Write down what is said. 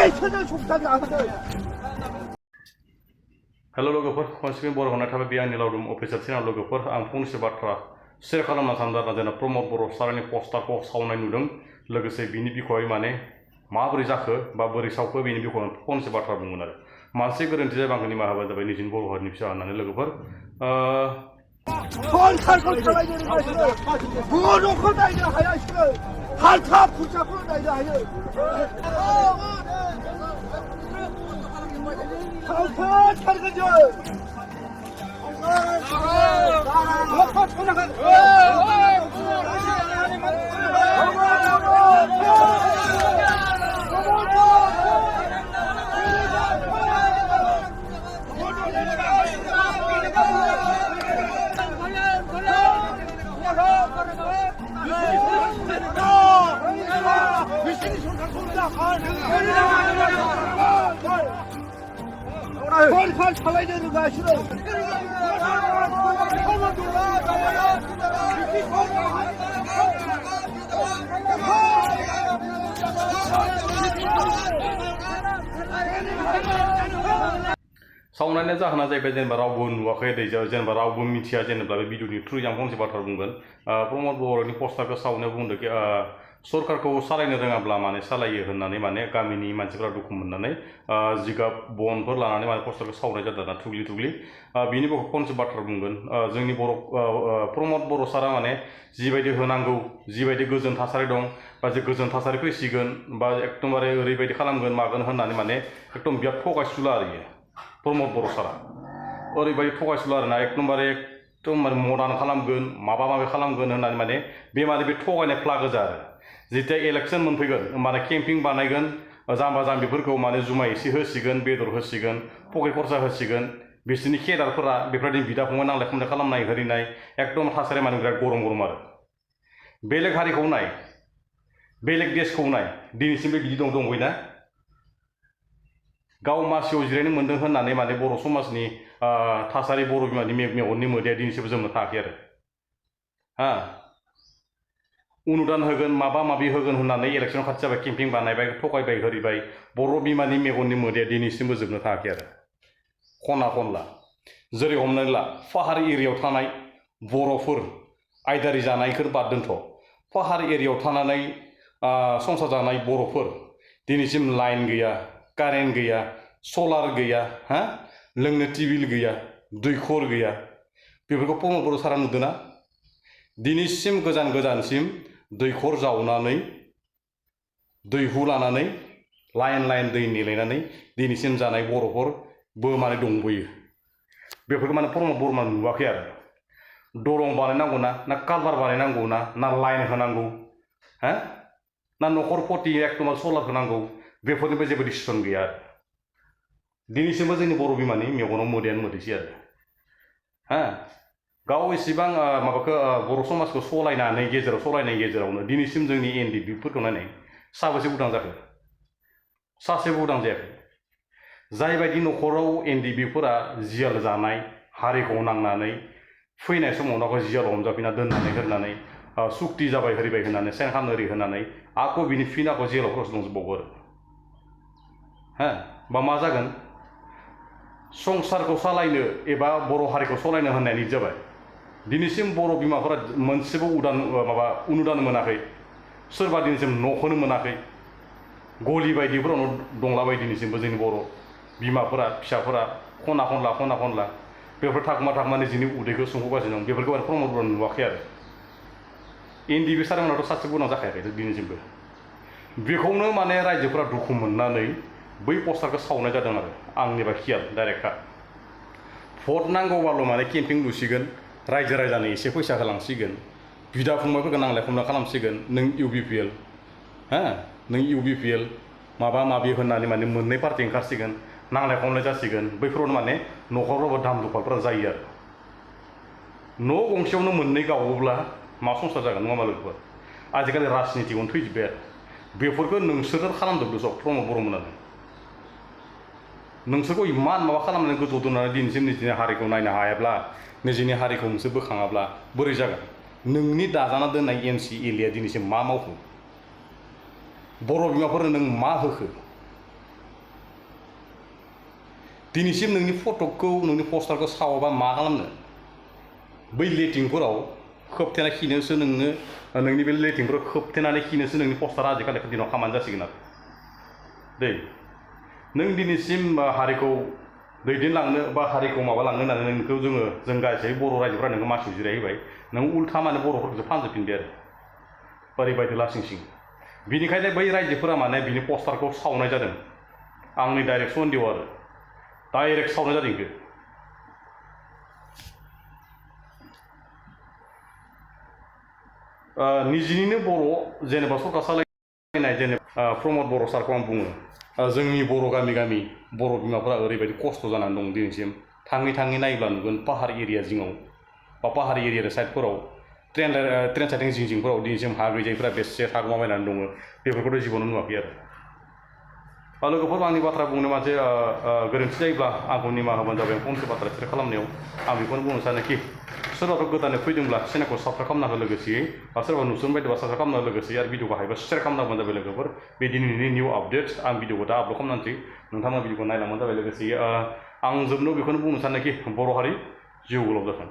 Hello लोगोफोर खनसेबो बर' होनना थाबाय बे आंनि लावदुम अफिसियेल चेनेल लोगोफोर आं फंनैसो बाथ्रा शेयार खालामना सानदों आरोना जेनेबा प्रमद बर' सारनि पस्टारखौ सावनाय नुदों लोगोसे बिनि बिखय माने माबोरै जाखो बा बोरै सावखो बिनि बिखय फंनैसो बाथ्रा बुंगोन आरो मानसि गोरोन्थि जायोबा आंनि निमाहा होबानो जाबाय निजिनि बर' हारिनि फिसा होननानै लोगोफोर सरकारखौ सालायनो रोङासै बर'खौ नायनो हायासै हालथा फुजाखौ नायनो हायो सरगोन जों सरकार सालायनो रोङासै सावनायनि जाहोना जाहैबाय जेनेबा रावबो नुवाखै जेनेबा रावबो मिथिया जेनेबा बे भिडिअनि थ्रुयै आं फंसे बाथ्रा बुंगोन प्रमद बर'नि पस्टारखौ सावनायाव बुंदों कि सरकारखौ सालायनो रोङाब्ला माने सालायो होननानै माने गामिनि मानसिफोरा दुखु मोननानै जिगाब बनफोर लानानै माने पस्टारखौ सावनाय जादों आरोना थुग्लि थुग्लि बिनि फंसे बाथ्रा बुंगोन जोंनि प्रमद बर' सारा माने जिबायदि होनांगौ जिबायदि गोजोन थासारि दं बा जे गोजोन थासारि फैसिगोन बा एकदमबारे ओरैबायदि खालामगोन मागोन होननानै माने एकदम बिराद थगायसुला आरो इयो प्रमद बर' सारा ओरैबायदि थगायसुला आरोना एकदमबारे मदार्न खालामगोन माबा माबि खालामगोन होननानै माने बे माने बे थगायनाय फ्ला गोजा आरो जेथिया इलेक्सन मोनफैगोन होमबाना केम्पिं बानायगोन जाम्बा जाम्बिफोरखौ माने जुमाय एसे होसिगोन बेदर होसिगोन पकेट खरसा होसिगोन बिसोरनि केडारफोरा बेफोरबायदि बिदा फंबाय नांलाय खमलाय खालामनाय होरिनाय एकदम थासारिया माने बिराद गरम गरम आरो बेलेग हारिखौ नाय बेलेग देशखौ नाय दिनैसिमबो बिदि दंबोयोना गाव मासियाव जिरायनो मोन्दों होननानै माने बर' समाजनि थासारि बर' बिमानि मेगननि मोदैया दिनैसिमबो जोमनो थाङाखै आरो अनुदान होगोन माबा माबि होगोन होननानै इलेक्सन खाथि जाबाय केम्पिं बानायबाय थगायबाय होरिबाय बर' बिमानि मेगननि मोदैया दिनैसिमबो जोबनो थाङाखै आरो खना खनला जेरै हमनानै ला पाहार एरियायाव थानाय बर'फोर आयदारि जानायखौ बाद दोनथ' पाहार एरियायाव थानानै संसार जानाय बर'फोर दिनैसिम लाइन गैया कारेन्ट गैया सलार गैया लोंनो टिउबवेल गैया दैखर गैया बेफोरखौ प्रमद बर' सारा नुदोंना दिनैसिम गोजान गोजानसिम दैखर जावनानै दैहु लानानै लाइन लाइन दै नेलायनानै दिनैसिम जानाय बर'फोरबो माने दंबोयो बेफोरखौ माने प्रमद बर' माने नुवाखै आरो दलं बानायनांगौ ना कालभार बानायनांगौ ना लाइन होनांगौ ना न'खर प्रति एकदम सलार होनांगौ बेफोरनिबो जेबो डिसिसन गैया आरो दिनैसिमबो जोंनि बर' बिमानि मेगनाव मोदैयानो मोदैसै आरो गाव इसेबां माबाखौ बर' समाजखौ सालायनायनि गेजेरावनो दिनैसिम जोंनि एनडिपिफोरखौ नायनाय साबेसे उदां जाखो सासेबो उदां जायाखै जायबायदि न'खराव एनडिपिफोरा जियाल जानाय हारिखौ नांनानै फैनाय समाव नाखौ जियाल हमजाफिना दोननानै होनानै सुक्ति जाबाय होरिबाय होननानै साइन खालामनो ओरै होनानै आक' बिनि फिनाखौ जेलाव खरस दंजोबबावो आरो बा मा जागोन संसारखौ सालायनो एबा बर' हारिखौ सालायनो होननायनि जाबाय दिनैसिम बर' बिमाफोरा मोनसेबो अनुदान मोनाखै सोरबा दिनैसिम न'खौनो मोनाखै गलि बायदिफोरावनो दंलाबाय दिनैसिमबो जोंनि बर' बिमाफोरा फिसाफोरा खना खनला बेफोर थाखुमा निजिनि उदैखौ सुफुंगासिनो दं बेफोरखौ माने प्रमद बर'आ नुवाखै आरो एनडिपि सारमोनाथ' सासेबो उनाव जाखायाखै दिनैसिमबो बेखौनो माने रायजोफोरा दुखु मोननानै बै पस्टारखौ सावनाय जादों आरो आंनिबा खियाल डाइरेक्टखा भट नांगौबाल' माने केम्पिं लुसिगोन रायजो राजानो एसे फैसा होलांसिगोन बिदा फंबायफोरखौ नांलाय खमलाय खालामसिगोन नों इउबिपिएल नों इउबिपिएल माबा माबि होननानै माने मोननै पार्टि ओंखारसिगोन नांलाय खमलाय जासिगोन बैफोरावनो माने न'खरावबो दाम दुखालफोरा जायो आरो न' गंसेयावनो मोननै गावोब्ला मा संसार जागोन नङा मा लोगोफोर आजिखालि राजनितियावनो थैजोब्बाय आरो बेफोरखौ नोंसोरो खालामजोबदो सब प्रमद बर'मोनानो नोंसोरखौ इमान माबा खालामनानै गोजौ दोननानै दिनैसिम निजिनि हारिखौ नायनो हायाब्ला निजिनि हारिखौ नोंसोर बोखाङाब्ला बोरै जागोन नोंनि दाजाना दोननाय एमसिएलएआ दिनैसिम मा मावखो बर' बिमाफोरनो नों मा होखो दिनैसिम नोंनि फटकखौ नोंनि पस्टारखौ सावाबा मा खालामनो बै लेटिंफोराव खोबथेना खिनोसो नोंनो नोंनि बे लेटिंफोराव खोबथेनानै खिनोसो नोंनि पस्टारा आजिखालि दिनाव खामानि जासिगोन आरो दै नों दिनैसिम हारिखौ दैदेनलांनो बा हारिखौ माबालांनो होननानै नोंखौ जों गासै बर' रायजोफोरा नोंखौ मासियाव जिरायहोबाय नों उल्था माने बर'फोरखौसो फानजोबफिनबाय आरो ओरैबायदि लासिं सिं बिनिखायनो बै रायजोफोरा माने बिनि पस्टारखौ सावनाय जादों आंनि डाइरेक्ट सन्देह आरो डाइरेक्ट सावनाय जादों बेखौ निजिनिनो बर' जेनेबा सरकार सालायनाय जेनेबा प्रमद बर' सारखौ आं बुङो जोंनि बर' गामि गामि बर' बिमाफोरा ओरैबायदि खस्थ' जानानै दं दिनैसिम थाङै थाङै नायोब्ला नुगोन पाहार एरिया जिङाव बा पाहार एरिया साइडफोराव ट्रेन साइडनि जिं जिंफोराव दिनैसिम हा गैजायफोरा बेसे थागोमाबायनानै दङ बेफोरखौथ' जिबनाव नुवाखै आरो लोगोफोर आंनि बाथ्रा बुंनो मोनसे गोरोन्थि जायोब्ला आंखौ निमाहा होबानो जाबाय फंसे बाथ्रा सेयार खालामनायाव आं बेखौनो बुंनो सानोखि सोरबाफोर गोदानै फैदोंब्ला चेनेलखौ साबस्क्राइब खालामना हो लोगोसेयै आरो सोरबा नुसुन बायदोंबा साबस्क्राइब खालामना हो लोगोसेयै आरो भिडिअखौ हायोबा शेयार खालामना होबानो जाबाय लोगोफोर बे दिनैनि निउ आपडेट्स आं भिडिअखौ दा आपल'ड खालामनोसै नोंथांमोना भिडिअखौ नायलांबानो जाबाय लोगोसेयै आं जोबनायाव बेखौनो बुंनो सानोखि बर' हारि जिउ गोलाव जाथों